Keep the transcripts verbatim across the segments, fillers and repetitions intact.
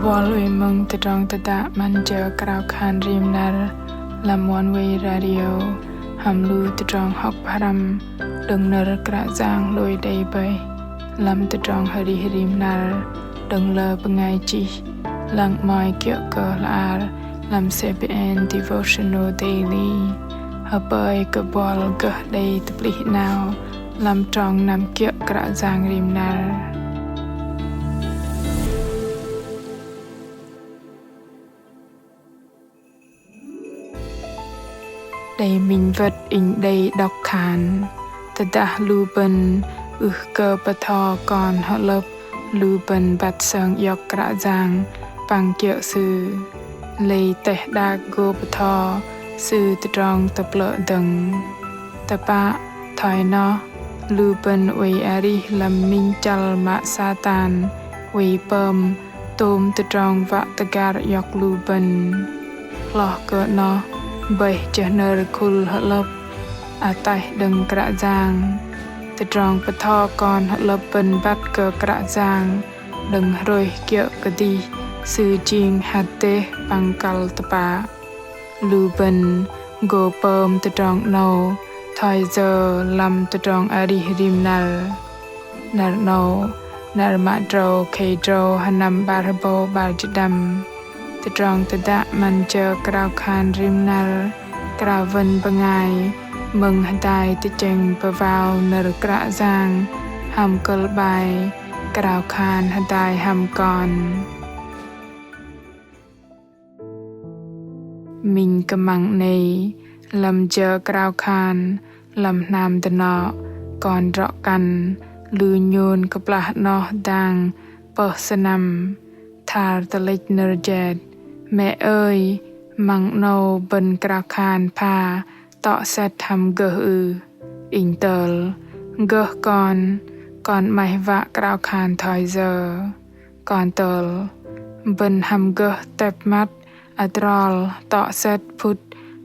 Buăl oei mơ̆ng tơdrong tơdă 'Măn jơ krao khan rim năr lăm Oneway Radio hăm lu tơdrong hŏk pơhrăm đơ̆ng nơ̆r Kră Yang hlôi đei bơih lăm tơdrong arih rim năr đơ̆ng lơ bơngai chih lăng 'mơ̆i kiơ̆ kơ hla ar lăm CBN Devotional Daily. Hơpơi kơ buăl gơh đei tơplih 'nao lăm trong năm kiơ̆ Kră Yang rim năr. Đei minh wơ̆t inh đei đŏk khan: Tơdah lu bơ̆n ưh kơ bơtho kon hơ'lơ̆p, lu bơ̆n băt sơng iŏk Kră Yang păng kiơ̆ Sư. Lei teh đak gô bơtho Sư tơdrong tơplơ̆ dơ̆ng. Tơpă thoi noh, lu bơ̆n oei arih lăm minh chăl mă Satan oei pơm tôm tơdrong wă tơgar iŏk lu bơ̆n. Hloh kơ noh, bơih jơhnơr khul hơ'lơ̆p ataih đơ̆ng Kră Yang. Tơdrong bơtho kon hơ'lơ̆p bơ̆n băt kơ Kră Yang đơ̆ng hrôih kiơ̆ kơdih Sư jing hăt dêh păng kăl tơpă. Lu bơ̆n gô pơm tơdrong 'nâu thoi yơ lăm tơdrong arih rim năr? Năr 'nâu, năr mă drâu khei drâu hơnăm 'bar hơbâu 'bar jĭt đăm. Tơdrong tơdă 'Măn jơ krao khan rim năr krao wơ̆n bơngai mơ̆ng hơdai tơchĕng pơwao nơ̆r Kră Yang hăm kơ̆l 'bai Krao khan hơdai hăm kon. Minh kơmăng 'nâu, lăm jơ krao khan lăm hnam dơnŏ, kon drŏ kăn lu nhôn kơplah 'noh dang pơh sơnăm. Thar tơlĕch nơ̆r jet: Mĕ ơi, măng 'nâu bơ̆n krao khan pha tŏ sĕt hăm gơh ưh? Inh tơl: Gơh kon, kon 'maih wă krao khan thoi yơ? Kon tơl: Bơ̆n hăm gơh tep măt adrol tŏ sĕt phŭt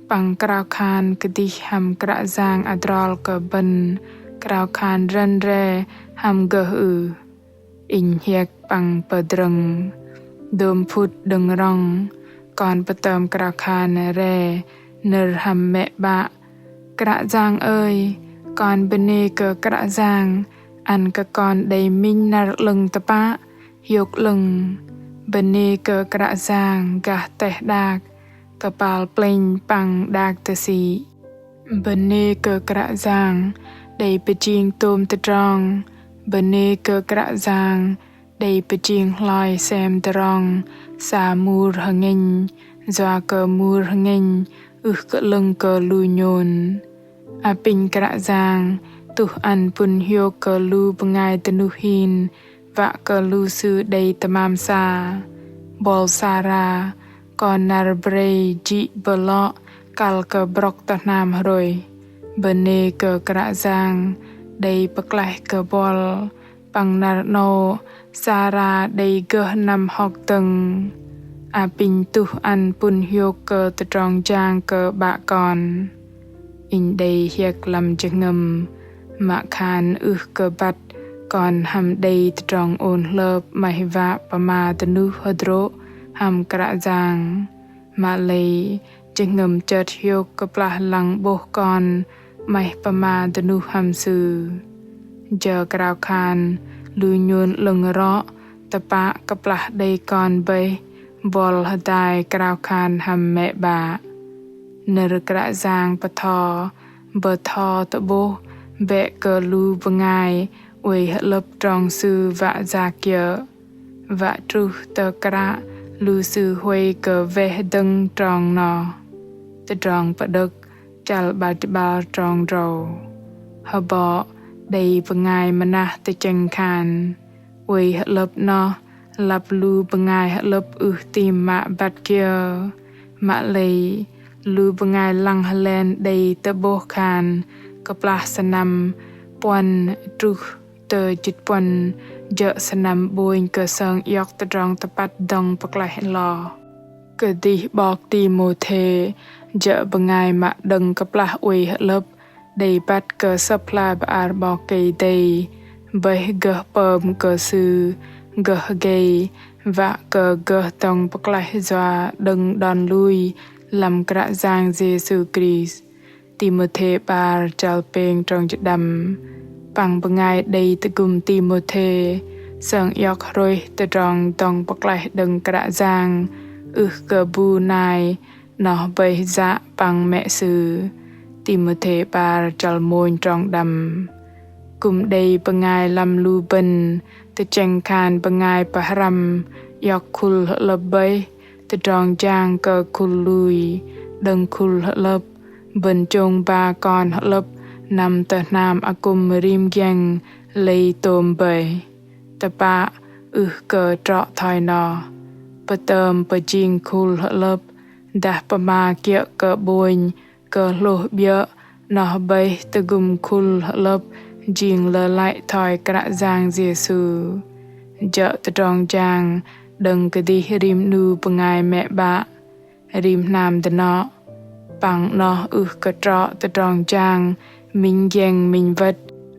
păng krao khan kơdih hăm Kră Yang adrol kơ bơ̆n krao khan rơ̆n re hăm gơh ưh? Inh hiĕk păng pơdrơ̆ng: Dôm phŭt đơ̆ng rŏng, kon pơtơm krao khan re nơ̆r hăm mĕ 'bă: Kră Yang ơi, kon bơnê kơ Kră Yang ăn kơ kon đei minh năr 'lơ̆ng tơpă, hiôk 'lơ̆ng. Bơnê kơ Kră Yang gah teh đak, kơpal plĕnh păng đak tơsĭ. Bơnê kơ Kră Yang đei pơjing tôm tơdrong. Bơnê kơ Kră Yang đei pơjing hloi sem tơdrong sa mur hơngĕnh, yua kơ mur hơngĕnh ưh kơ 'lơ̆ng kơ lu nhôn. Apinh Kră Yang tuh ăn pŭn hiôk kơ lu bơngai dơnuh hin wă kơ lu sư đei tơmam sa. Bol Sara, kon năr brei jĭ bơlŏ kăl kơ brŏk tơ hnam hrôih. Bơnê kơ Kră Yang đei pơklaih kơ bol, păng năr 'nâu Sara đei gơh năm hŏk dơ̆ng. Apinh tuh ăn pŭn hiôk kơ tơdrong jang kơ 'bă kon. Inh đei hiĕk lăm jơhngơ̆m mă khan ưh kơ băt kon hăm đei tơdrong ôn hlơp 'maih wă pơma dơnuh hơdrô̆ hăm Kră Yang. Mă lei jơhngơ̆m chơt hiôk kơplah lăng 'bôh kon 'maih pơma dơnuh hăm Sư. Jơ krao khan lu nhôn 'lơ̆ng rŏ tơpă kơplah đei kon bơih bol hơdai krao khan hăm mĕ 'bă. Nơ̆r Kră Yang bơtho, bơtho tơ'bôh bĕ kơ lu bơngai oei hơ'lơ̆p trong Sư wă yak kiơ̆, wă truh tơ kră lu sư huay kơ weh dơ̆ng trong noh. Tơdrong Pơđơ̆k, chăl 'bar jĭt 'bar trong drâu. Hơbŏ đei bơngai mơnah tơchĕng khan: Oei hơ'lơ̆p noh lăp lu bơngai hơ'lơ̆p ưh tam mă băt kiơ. Mă lei lu bơngai lăng hơlen đei tơ'bôh khan kơplah sơnăm puăn truh tơ jĭt puăn jơ̆ sơnăm 'bônh kơ sơng iŏk tơdrong tơpăt dŏng pơklaih hloh. Kơdih 'bok Timôthê jơ̆ bơngai mă đơ̆ng kơplah oei hơ'lơ̆p đei băt kơ Sơ̆p hla bơar 'Bok Kei-Dei bơih gơh pơm kơ sư gơh gei wă kơ gơh dŏng pơklaih yua đơ̆ng đon lui lăm Kră Yang Yêsu Krist. Timôthê 'bar chăl pêng trong jơđăm. Păng bơngai đei tơgŭm Timôthê sơng iŏk hrôih tơdrong dŏng pơklaih đơ̆ng Kră Yang ưh kơ bu nai noh bơih yă păng mĕ sư. Timôthê 'bar chăl mônh trong đăm. Kư̆m đei bơngai lăm lu bơ̆n tơchĕng khan bơngai pơhrăm iŏk khul hơ'lơ̆p bơih, tơdrong jang kơ khul lui, đơ̆ng khul hơ'lơ̆p bơ̆n chông ba kon hơ'lơ̆p năm tơ hnam akŭm rim giĕng lei tôm bơih. Tơpă ưh kơ trŏ thoi noh. Pơtơm pơjing khul hơ'lơ̆p dah pơma kiơ̆ kơ 'bônh kơ hlôh 'biơ̆ noh bơih tơgŭm khul hơ'lơ̆p jing lơlăi thoi Kră Yang Yêsu. Jơ̆ tơdrong jang đơ̆ng kơdih rim 'nu bơngai mĕ 'bă, rim hnam dơnŏ. Păng noh ưh kơ trŏ tơdrong jang minh giĕng minh wơ̆t,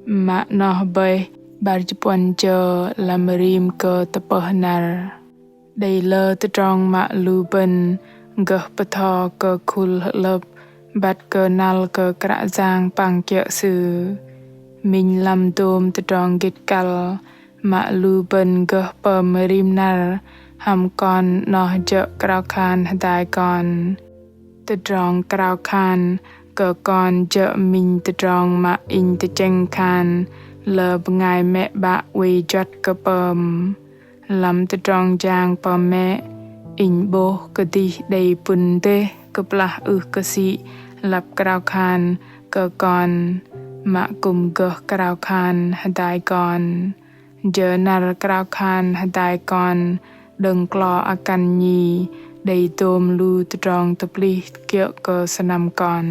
mă noh bơih 'bar jĭt puăn jơ lăm rim kơ tơpơh năr. Đei lơ tơdrong mă lu bơ̆n gơh bơtho kơ khul hơ'lơ̆p băt kơ năl kơ Kră Yang păng kiơ̆ Sư. Minh lăm dôm tơdrong gĭt kăl mă lu bơ̆n gơh pơm rim năr hăm kon noh jơ̆ krao khan hơdai kon. Tơdrong krao khan kơ kon jơ̆ minh tơdrong mă inh tơchĕng khan lơ bơngai mĕ 'bă oei juăt kơ pơm. Lăm tơdrong jang pơm mĕ, inh 'bôh kơdih đei pŭn dêh kơplah ưh kơ sĭ lăp krao khan kơ kon, mă kư̆m gơh krao khan hơdai kon. Jơ năr krao khan hơdai kon đơ̆ng klo akăn nhi đei dôm lu tơdrong tơplih kiơ̆ kơ sơnăm kon.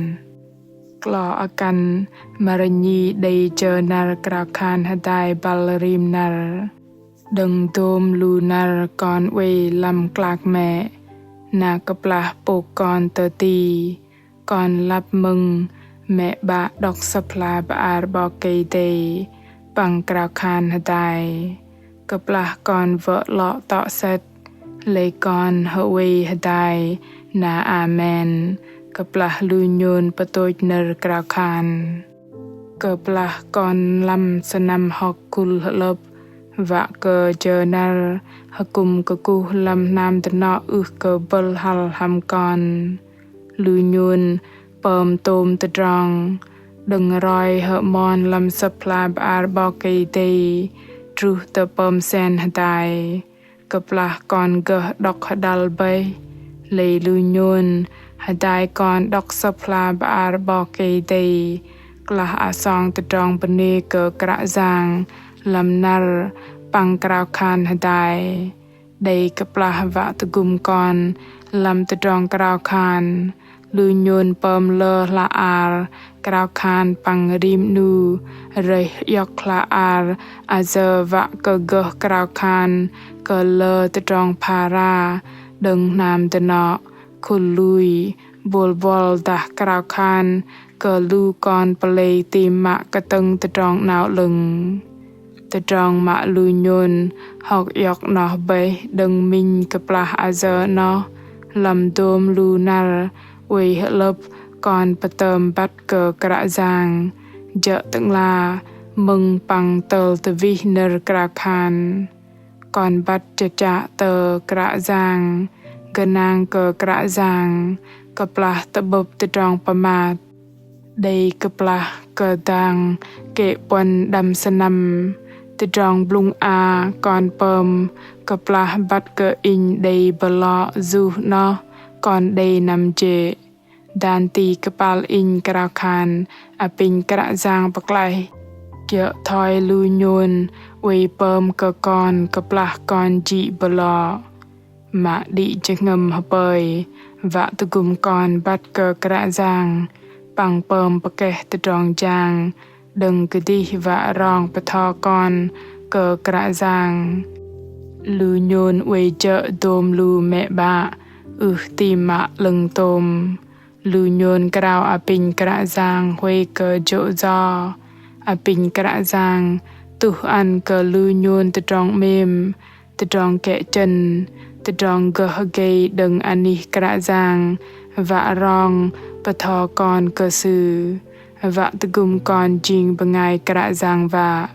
Klo akăn mă rơnhi đei jơ năr krao khan hơdai băl rim năr. Đơ̆ng dôm lu năr kon oei lăm klak mĕ, na kơplah pôk kon tơ ti, kon lăp mơ̆ng mĕ 'bă đŏk Sơ̆p hla bơar 'Bok Kei-Dei păng krao khan hơdai. Kơplah kon wơ̆ 'lŏ tŏ sĕt, lei kon hơwei hơdai na amen kơplah lu nhôn pơtôch nơ̆r krao khan. Kơplah kon lăm sơnăm hŏk khul hơ'lơ̆p, wă kơ jơ năr hơkŭm kơkuh lăm hnam dơnŏ ưh kơ bơ̆l hăl hăm kon. Lu nhôn pơm tôm tơdrong, đơ̆ng roi hơmon lăm Sơ̆p hla bơar 'Bok Kei-Dei truh tơ pơm sen hơdai. Kơplah kon gơh đŏk hơđăl bơih, lei lu nhôn hơdai kon đŏk Sơ̆p hla bơar 'Bok Kei-Dei, klah asong tơdrong bơnê kơ Kră Yang lăm năr păng krao khan hơdai. Đei kơplah wă tơgŭm kon lăm tơdrong krao khan, lu nhôn pơm lơ hla ar krao khan păng rim 'nu rơih iŏk hla ar ayơ wă kơ gơh krao khan kơ lơ tơdrong phara đơ̆ng hnam dơnŏ, khul lui, bôl bŏl dah krao khan kơ lu kon pơlei ti mă kơtơ̆ng tơdrong 'nao 'lơ̆ng. Tơdrong mă lu nhôn hŏk iŏk noh bơih đơ̆ng minh kơplah ayơ noh lăm dôm lu năr oei hơ'lơ̆p kon pơtơm băt kơ Kră Yang, jơ̆ Tơ'ngla mơ̆ng păng tơl tơwih nơ̆r krao khan. Kon băt chơchă tơ Kră Yang, gơnang kơ Kră Yang, kơplah tơ'bơ̆p tơdrong pơmat. Đei kơplah kơdang kĕ puăn đăm sơnăm, tơdrong blŭng a kon pơm kơplah băt kơ inh đei bơlŏ juh noh kon đei năm jê̆. Dan ti kơpal inh krao khan apinh Kră Yang pơklaih kiơ̆ thoi lu nhôn oei pơm kơ kon kơplah kon jĭ bơlŏ. Mă đĭ jơhngơ̆m hơpơi wă tơgŭm kon băt kơ Kră Yang păng pơm pơkeh tơdrong jang đơ̆ng kơdih wă rong pơtho kon kơ Kră Yang. Lu nhôn oei jơ̆ dôm lu mĕ 'bă ưh ti mă 'lơ̆ng tôm. Lu nhôn krao apinh Kră Yang huay kơ jô̆ yo. Apinh Kră Yang tuh ăn kơ lu nhôn tơdrong 'mêm Tơdrong kĕ chơ̆n, tơdrong gơh gei đơ̆ng anih Kră Yang wă rong pơtho kon kơ Sư, wă tơgŭm kon jing bơngai Kră Yang wă.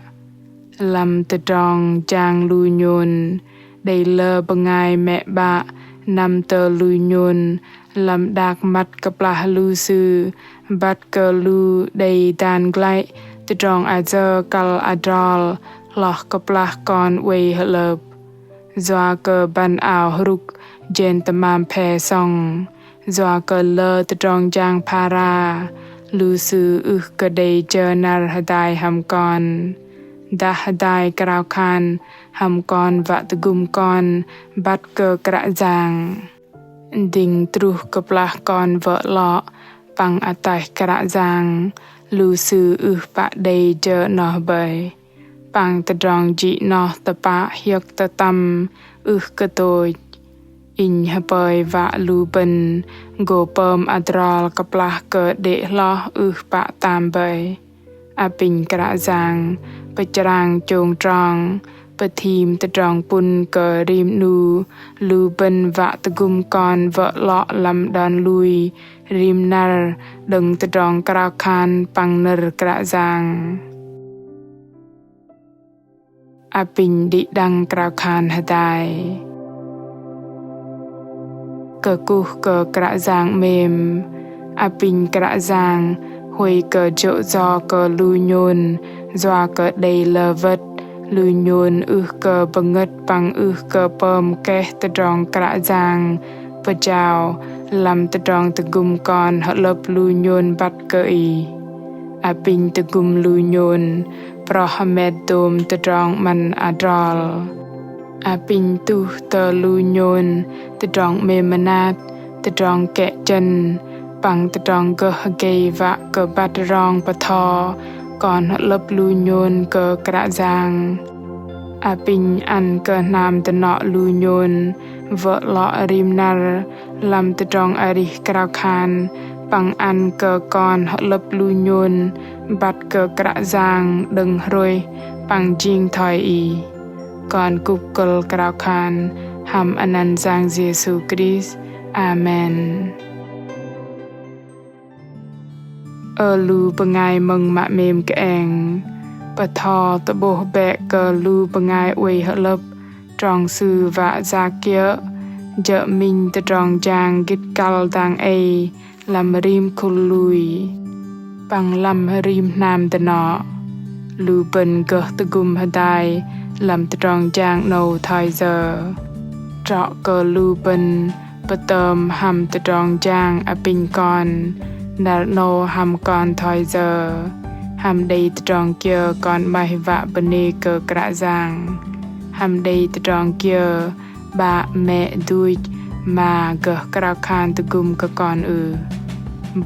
Lăm tơdrong jang lu nhôn, đei lơ bơngai mĕ 'bă năm tơ lu nhôn lăm đak măt kơplah lu sư băt kơ lu đei dan glăi tơdrong ayơ kăl adrol hloh kơplah kon oei hơ'lơ̆p. Yua kơ băn ao hrŭk jên tơmam phe sŏng, yua kơ lơ tơdrong jang phara, lu sư ưh kơ đei jơ năr hơdai hăm kon. Dah hơdai krao khan hăm kon wă tơgŭm kon băt kơ Kră Yang. Dĭng truh kơplah kon wơ̆ 'lŏ păng ataih Kră Yang, lu sư ưh pă đei jơ 'noh bơih. Păng tơdrong jĭ 'noh tơpă hiơ̆k tơtăm ưh kơ tôch. Inh hơpơi wă lu bơ̆n gô pơm adrol kơplah kơ đê̆ hloh ưh pă tam bơih. Apinh Kră Yang pơchrang chông trong, pơthim tơdrong pŭn kơ rim 'nu lu bơ̆n wă tơgŭm kon wơ̆ 'lŏ lăm đon lui rim năr đơ̆ng tơdrong krao khan păng nơ̆r Kră Yang. Apinh đĭ đăng krao khan hơdai. Kơkuh kơ Kră Yang 'mêm. Apinh Kră Yang huay kơ jô̆ yo kơ lu nhôn, yua kơ đei lơ wơ̆t lu nhôn ưh kơ bơngơ̆t păng ưh kơ pơm keh tơdrong Kră Yang pơjao lăm tơdrong tơgŭm kon hơ'lơ̆p lu nhôn băt kơ Ih. Apinh tơgŭm lu nhôn proh hơmet dôm tơdrong 'măn adrol. Apinh tuh tơ lu nhôn tơdrong 'mêm mơnat, tơdrong kĕ chơ̆n, păng tơdrong gơh gei wă kơ băt rong pơtho kon hơ'lơ̆p lu nhôn kơ Kră Yang. Apinh ăn kơ hnam dơnŏ lu nhôn wơ̆ 'lŏ rim năr lăm tơdrong arih krao khan, păng ăn kơ kon hơ'lơ̆p lu nhôn băt kơ Kră Yang đơ̆ng hrôih păng jing thoi Ih. Kon kŭp kơ̆l krao khan hăm anăn Yang Yêsu Krist. Amen. Ơ lu bơngai mơ̆ng mă 'mêm kơeng, pơtho tơ'bôh bĕ kơ lu bơngai oei hơ'lơ̆p trong sư wă yak kiơ̆, jơ̆ minh tơdrong jang gĭt kăl dang ei lăm rim khul lui, păng lăm rim hnam dơnŏ. Lu bơ̆n gơh tơgŭm hơdai lăm tơdrong jang 'nâu thoi yơ. Trŏ kơ lu bơ̆n pơtơm hăm tơdrong jang apinh kon, năr 'nâu hăm kon thoi yơ. Hăm đei tơdrong kiơ kon 'maih wă bơnê kơ Kră Yang. Hăm đei tơdrong kiơ 'bă, mĕ, duch, ma gơh krao khan tơgŭm kơ kon ưh.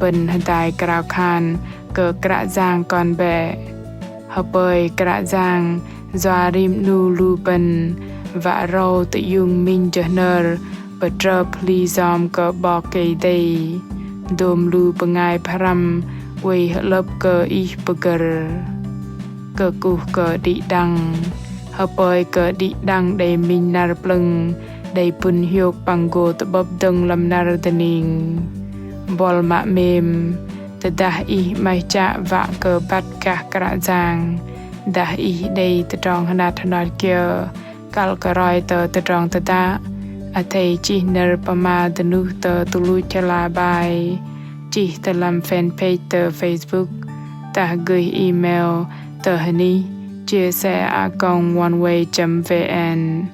Bơ̆n hơdai krao khan kơ Kră Yang kon bĕ. Hơpơi Kră Yang yua rim 'nu lu bơ̆n wă râu tơiung minh jơhnơr pơtrơp hli yom kơ 'Bok Kei-Dei. Dôm lu bơngai pơhrăm oei hơ'lơ̆p kơ Ih pơgơ̆r. Kơkuh kơ đĭ đăng. Hơpơi kơ đĭ đăng đei minh năr plơ̆ng, đei pŭn hiôk păng gô tơ'bơ̆p dơ̆ng lăm năr dơning. Buăl mă 'mêm, tơdah ih 'maih chă wă kơ băt gah Kră Yang, dah ih đei tơdrong hơnat hơnot kiơ, kăl kơ roi tơ tơdrong tơdă, athei chih nơ̆r pơma dơnuh tơ tơluch hla bơar, chih tơ lăm fanpage tơ Facebook, dah gửi email tơ hơnih chia sẻ a còng oneway chấm vn.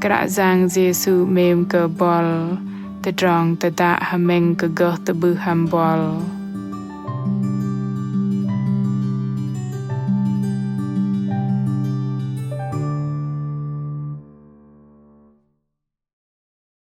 Kră Yang Yêsu 'mêm kơ buăl. Tơdrong tơdă hơmĕng kơ gơh tơ'bưh hăm buăl.